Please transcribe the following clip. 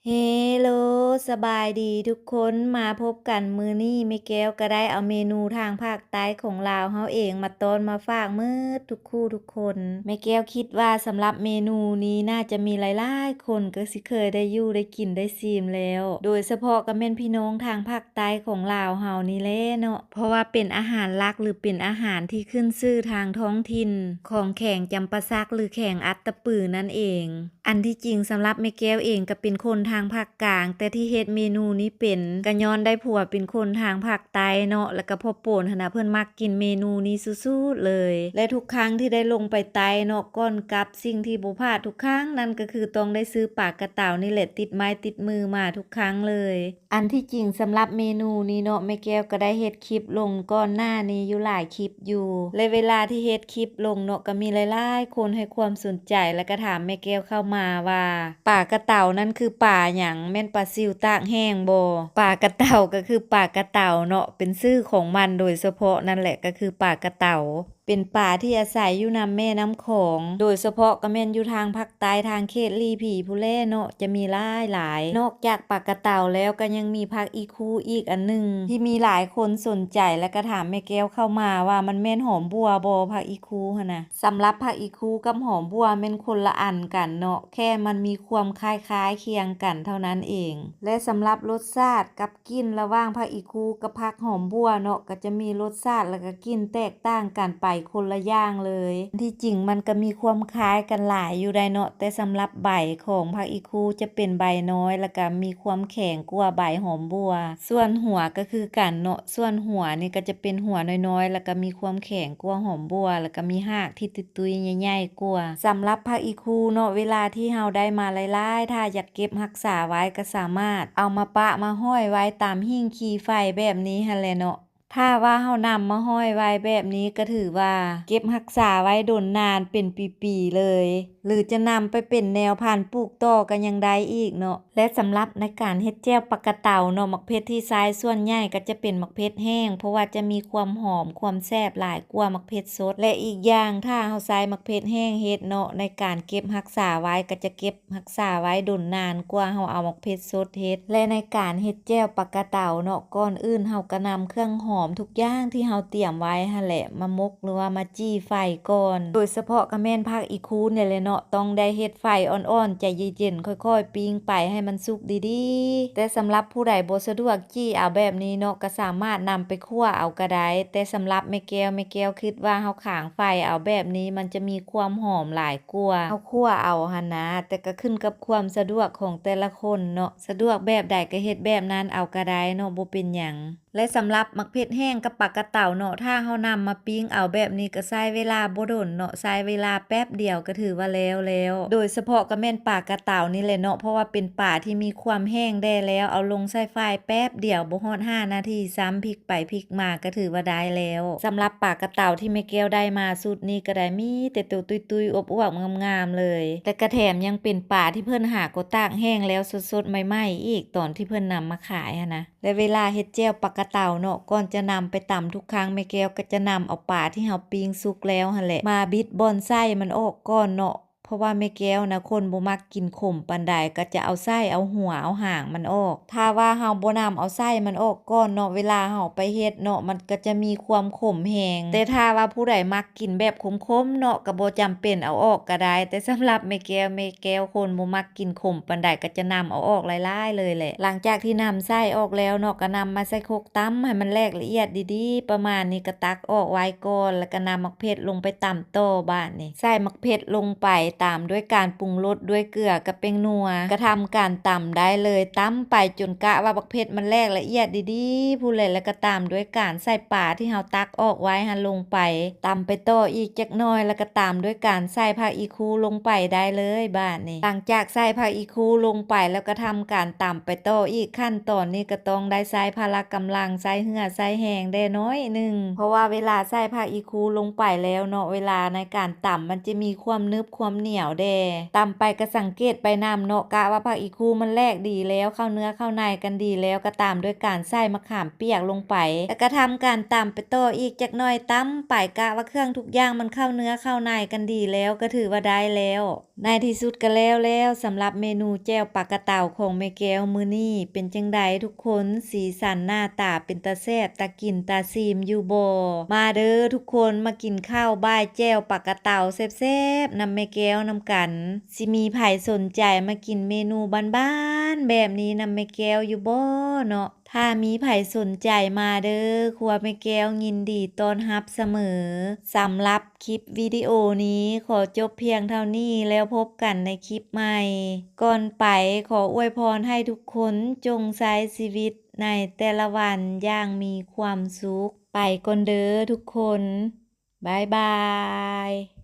ເຮໂລ ສະບາຍດີທຸກຄົນ ມາພົບກັນມື້ນີ້ ແມ່ແກ້ວກໍໄດ້ເອົາເມນູທາງພາກໃຕ້ຂອງລາວເຮົາເອງມາຕ້ອນມາຝາກໝົດທຸກຄູ່ທຸກຄົນ. ແມ່ແກ້ວຄິດວ່າສຳລັບເມນູນີ້ໜ້າຈະມີຫຼາຍໆຄົນກໍຊິເຄີຍໄດ້ຢູ່ໄດ້ກິນໄດ້ຊີມແລ້ວ ໂດຍສະເພາະກໍແມ່ນພີ່ນ້ອງທາງພາກໃຕ້ຂອງລາວເຮົານີ້ແຫຼະເນາະ ເພາະວ່າເປັນອາຫານຫຼັກ ຫຼື ເປັນອາຫານທີ່ຂຶ້ນຊື່ທາງທ້ອງຖິ່ນຂອງແຂວງຈຳປາສັກ ຫຼື ແຂວງອັດຕະປືນັ້ນເອງ. ອັນທີ່ຈິງສຳລັບແມ່ແກ້ວເອງກໍເປັນຄົນທາງພາກກາງ ແຕ່ທີ່ເຮັດເມນູນີ້ເປັນ ກໍຍ້ອນໄດ້ຜົວເປັນຄົນທາງພາກໃຕ້ເນາະ ແລ້ວກໍພໍ່ໂປນຫັ້ນນະ ເພິ່ນມັກກິນເມນູນີ້ສຸດໆເລີຍ ແລະ ທຸກຄັ້ງທີ່ໄດ້ລົງໄປໃຕ້ເນາະ ກ່ອນກັບ ສິ່ງທີ່ບໍ່ພາດທຸກຄັ້ງນັ້ນກໍຄືຕ້ອງໄດ້ຊື້ປາກະເຕົານີ້ແຫຼະ ຕິດໄມ້ຕິດມືມາທຸກຄັ້ງເລີຍ. ອັນທີ່ຈິງສຳລັບເມນູນີ້ເນາະ ແມ່ແກ້ວກໍໄດ້ເຮັດຄລິບລົງກ່ອນໜ້ານີ້ຢູ່ຫຼາຍຄລິບຢູ່ ແລະ ເວລາທີ່ເຮັດຄລິບລົງເນາະ ກໍມີຫຼາຍໆຄົນໃຫ້ຄວາມສົນໃຈ ແລະ ກໍຖາມແມ່ແກ້ວເຂົ້າມາວ່າ ປາກະເຕົານັ້ນຄືປາຫຍັງ? ແມ່ນປາຊິວຕາກແຫ້ງບໍ່? ປາກະເຕົາກໍຄືປາກະເຕົາເນາະ ເປັນຊື່ຂອງມັນໂດຍສະເພາະນັ້ນແຫຼະ ກໍຄືປາກະເຕົາ. ເປັນປາທີ່ອາໄສຢູ່ນຳແມ່ນ້ຳຂອງ ໂດຍສະເພາະກໍແມ່ນຢູ່ທາງພາກໃຕ້ ທາງເຂດຫຼີ່ຜີພຸ້ນແຫຼະເນາະ ຈະມີຫຼາຍໆ. ນອກຈາກປາກະເຕົາແລ້ວ ກໍຍັງມີຜັກອີຄູອີກອັນໜຶ່ງ ທີ່ມີຫຼາຍຄົນສົນໃຈ ແລະ ກໍຖາມແມ່ແກ້ວເຂົ້າມາວ່າ ມັນແມ່ນຫອມບົ່ວບໍ່ ຜັກອີຄູຫັ້ນນະ? ສຳລັບຜັກອີຄູກັບຫອມບົ່ວແມ່ນຄົນລະອັນກັນເນາະ ແຄ່ມັນມີຄວາມຄ້າຍໆຄຽງກັນເທົ່ານັ້ນເອງ ແລະ ສຳລັບລົດຊາດກັບ ກິ່ນລະຫວ່າງຜັກອີຄູກັບຜັກຫອມບົ່ວເນາະ ກໍຈະມີລົດຊາດ ແລະ ກະກິ່ນແຕກຕ່າງກັນໄປຄົນລະຢ່າງເລີຍ. ທີ່ຈິງມັນກະມີຄວາມຄ້າຍກັນຫຼາຍຢູ່ໄດ໋ເນາະ ແຕ່ສຳລັບໃບຂອງຜັກອີຄູຈະເປັນໃບນ້ອຍ ແລະ ກະມີຄວາມແຂງກວ່າໃບຫອມບົ່ວ. ສ່ວນຫົວກະຄືກັນເນາະ ສ່ວນຫົວນີ້ກະຈະເປັນຫົວນ້ອຍໆ ແລະ ກະມີຄວາມແຂງກວ່າຫອມບົ່ວ ແລະ ກະມີຮາກທີ່ຕຸ້ຍໆໃຫຍ່ໆກວ່າ. ສຳລັບຜັກອີຄູເນາະ ເວລາທີ່ເຮົາໄດ້ມາຫຼາຍໆ ຖ້າຢາກ ເກັບຮັກສາໄວ້ກໍສາມາດເອົາມາປະມາຫ້ອຍໄວ້ຕາມຫິ້ງຂີ້ໄຟແບບນີ້ຫັ້ນແຫຼະເນາະ. ຖ້າວ່າເຮົານຳມາຫ້ອຍໄວ້ແບບນີ້ກໍຖືວ່າເກັບຮັກສາໄວ້ດົນນານເປັນປີໆເລີຍ ຫຼືຈະນຳໄປເປັນແນວພັນປູກຕໍ່ກໍຍັງໄດ້ອີກເນາະ. ແລະສຳລັບໃນການເຮັດແຈ່ວປາກະເຕົາເນາະ ໝາກເຜັດທີ່ໃຊ້ສ່ວນໃຫຍ່ກໍຈະເປັນໝາກເຜັດແຫ້ງ ເພາະວ່າຈະມີຄວາມຫອມ ຄວາມແຊບຫຼາຍກວ່າໝາກເຜັດສົດ ແລະອີກຢ່າງຖ້າເຮົາໃຊ້ໝາກເຜັດແຫ້ງເຮັດເນາະ ໃນການເກັບຮັກສາໄວ້ກໍຈະເກັບ ຮັກສາໄວ້ດົນນານກວ່າເຮົາເອົາໝາກເຜັດສົດເຮັດ. ແລະໃນການເຮັດແຈ່ວປາກະເຕົາເນາະ ກ່ອນອື່ນເຮົາກໍນຳເຄື່ອງຫອມທຸກຢ່າງທີ່ເຮົາຕຽມໄວ້ຫັ້ນແຫຼະ ມາໝົກ ຫຼືວ່າມາຈີ່ໄຟກ່ອນ ໂດຍສະເພາະກໍແມ່ນຜັກອີຄູນີ້ແຫຼະເນາະ ຕ້ອງໄດ້ເຮັດໄຟອ່ອນໆ ໃຈເຢັນໆ ຄ່ອຍໆປີ້ງໄປໃຫ້ມັນສຸກດີໆ. ແຕ່ສຳລັບຜູ້ໃດບໍ່ສະດວກຈີ່ເອົາແບບນີ້ເນາະ ກໍສາມາດນຳໄປຂົ້ວເອົາກໍໄດ້ ແຕ່ສຳລັບແມ່ແກ້ວ ແມ່ແກ້ວຄິດວ່າເຮົາຂາງໄຟເອົາແບບນີ້ ມັນຈະມີຄວາມຫອມຫຼາຍ ກວ່າເຮົາຂົ້ວເອົາຫັ້ນນະ ແຕ່ກໍຂຶ້ນກັບຄວາມສະດວກຂອງແຕ່ລະຄົນເນາະ ສະດວກແບບໃດກໍເຮັດແບບນັ້ນເອົາກໍໄດ້ເນາະ ບໍ່ເປັນຫຍັງ. ແລະສຳລັບໝາກເຜັດແຫ້ງກັບປາກະເຕົາເນາະ ຖ້າເຮົານຳມາປີ້ງເອົາແບບນີ້ກໍໃຊ້ເວລາບໍ່ດົນເນາະ ໃຊ້ເວລາແປັບດຽວກໍຖືວ່າແລ້ວແລ້ວ ໂດຍສະເພາະກໍແມ່ນປາກະເຕົານີ້ແຫຼະເນາະ ເພາະວ່າເປັນປາທີ່ມີຄວາມແຫ້ງແດ່ແລ້ວ ເອົາລົງໃສ່ໄຟແປັບດຽວ ບໍ່ຮອດຫ້ານາທີຊ້ຳ ພິກໄປພິກມາກໍຖືວ່າໄດ້ແລ້ວ. ສຳລັບປາກະເຕົາທີ່ແມ່ແກ້ວໄດ້ມາຊຸດນີ້ກໍໄດ້ມີແຕ່ໂຕຕຸ້ຍໆ ອວບໆ ງາມໆເລີຍ ແລະກະແຖມຍັງເປັນປາທີ່ເພິ່ນຫາກໍຕາກແຫ້ງແລ້ວສົດໆໃໝ່ໆອີກ ຕອນທີ່ເພິ່ນນຳມາຂາຍຫັ້ນນະ. ແລະເວລາເຮັດແຈ່ວປາກະເຕົາເນາະ ກ່ອນຈະນຳໄປຕຳທຸກຄັ້ງ ແມ່ແກ້ວກໍຈະນຳເອົາປາທີ່ເຮົາປີ້ງສຸກແລ້ວຫັ້ນແຫຼະ ມາບິດບ່ອນໄສ້ມັນອອກກ່ອນເນາະ ເພາະວ່າແມ່ແກ້ວນະຄົນບໍ່ມັກກິນຂົມປານໃດ ກໍຈະເອົາໄສ້ເອົາຫົວເອົາຫາງມັນອອກ. ຖ້າວ່າເຮົາບໍ່ນຳເອົາໄສ້ມັນອອກກ່ອນເນາະ ເວລາເຮົາໄປເຮັດເນາະ ມັນກໍຈະມີຄວາມຂົມແຮງ ແຕ່ຖ້າວ່າຜູ້ໃດມັກກິນແບບຂົມໆເນາະ ກໍບໍ່ຈຳເປັນເອົາອອກກໍໄດ້ ແຕ່ສຳລັບແມ່ແກ້ວ ແມ່ແກ້ວຄົນບໍ່ມັກກິນຂົມປານໃດ ກໍຈະນຳເອົາອອກຫຼາຍໆເລີຍແຫຼະ. ຫຼັງຈາກທີ່ນຳໄສ້ອອກແລ້ວເນາະ ກໍນຳມາໃສ່ຄົກ ຕຳໃຫ້ມັນແຫຼກລະອຽດດີໆ ປະມານນີ້ກໍຕັກອອກໄວ້ກ່ອນ ແລ້ວກໍນຳໝາກເຜັດລົງໄປຕຳຕໍ່. ບາດນີ້ໃສ່ໝາກເຜັດລົງໄປ ຕາມດ້ວຍການປຸງລົດດ້ວຍເກືອກັບແປ້ງນົວ ກະທຳການຕຳໄດ້ເລີຍ. ຕຳໄປຈົນກະວ່າໝາກເຜັດມັນແຫຼກລະອຽດດີໆພຸ້ນແຫຼະ ແລ້ວກໍຕາມດ້ວຍການໃສ່ປາທີ່ເຮົາຕັກອອກໄວ້ຫັ້ນລົງໄປ ຕຳໄປຕໍ່ອີກຈັກໜ້ອຍ ແລ້ວກໍຕາມດ້ວຍການໃສ່ຜັກອີຄູລົງໄປໄດ້ເລີຍ. ບາດນີ້ຫຼັງຈາກໃສ່ຜັກອີຄູລົງໄປແລ້ວ ກໍທຳການຕຳໄປຕໍ່ອີກ. ຂັ້ນຕອນນີ້ກໍຕ້ອງໄດ້ໃຊ້ພະລະກຳລັງ ໃຊ້ເຫື່ອໃຊ້ແຮງແດ່ໜ້ອຍໜຶ່ງ ເພາະວ່າເວລາໃສ່ຜັກອີຄູລົງໄປແລ້ວເນາະ ເວລາໃນການຕຳມັນຈະມີຄວາມໜຶບຄວາມ ໜຽວແດ່. ຕຳໄປກໍສັງເກດໄປນຳເນາະ ກະວ່າຜັກອີ່ຄູມັນແຫຼກດີແລ້ວ ເຂົ້າເນື້ອເຂົ້າໃນກັນດີແລ້ວ ກໍຕາມດ້ວຍການໃສ່ມະຂາມປຽກລົງໄປ ແລ້ວກໍທຳການຕຳໄປຕໍ່ອີກຈັກໜ່ອຍ ຕຳໄປ ກະວ່າເຄື່ອງທຸກຢ່າງມັນເຂົ້າເນື້ອເຂົ້າໃນກັນດີແລ້ວ ກໍຖືວ່າໄດ້ແລ້ວ. ໃນທີ່ສຸດກໍແລ້ວແລ້ວ ສຳລັບເມນູແຈ່ວປາກະເຕົາຂອງແມ່ແກ້ວມື້ນີ້ ເປັນຈັ່ງໃດທຸກຄົນ? ສີສັນໜ້າຕາເປັນຕາແຊບ ຕາກິນຕາຊີມຢູ່ບໍ່? ມາເດີທຸກຄົນ ມາກິນເຂົ້າບ່າຍແຈ່ວປາກະເຕົາແຊບໆນຳແມ່ແກ້ວນຳກັນ. ຊິມີໃຜສົນໃຈມາກິນເມນູບ້ານໆແບບນີ້ນຳແມ່ແກ້ວຢູ່ບໍ່ເນາະ? ຖ້າມີໃຜສົນໃຈມາເດີ ຄົວແມ່ແກ້ວຍິນດີຕ້ອນຮັບສະເໝີ. ສຳລັບຄລິບວິດີໂອນີ້ຂໍຈົບພຽງເທົ່ານີ້ ແລ້ວພົບກັນໃນຄລິບໃໝ່. ກ່ອນໄປ ຂໍອວຍພອນໃຫ້ທຸກຄົນຈົ່ງໃຊ້ຊີວິດໃນແຕ່ລະວັນຢ່າງມີຄວາມສຸກ. ໄປກ່ອນເດີທຸກຄົນ. ບາຍບາຍ.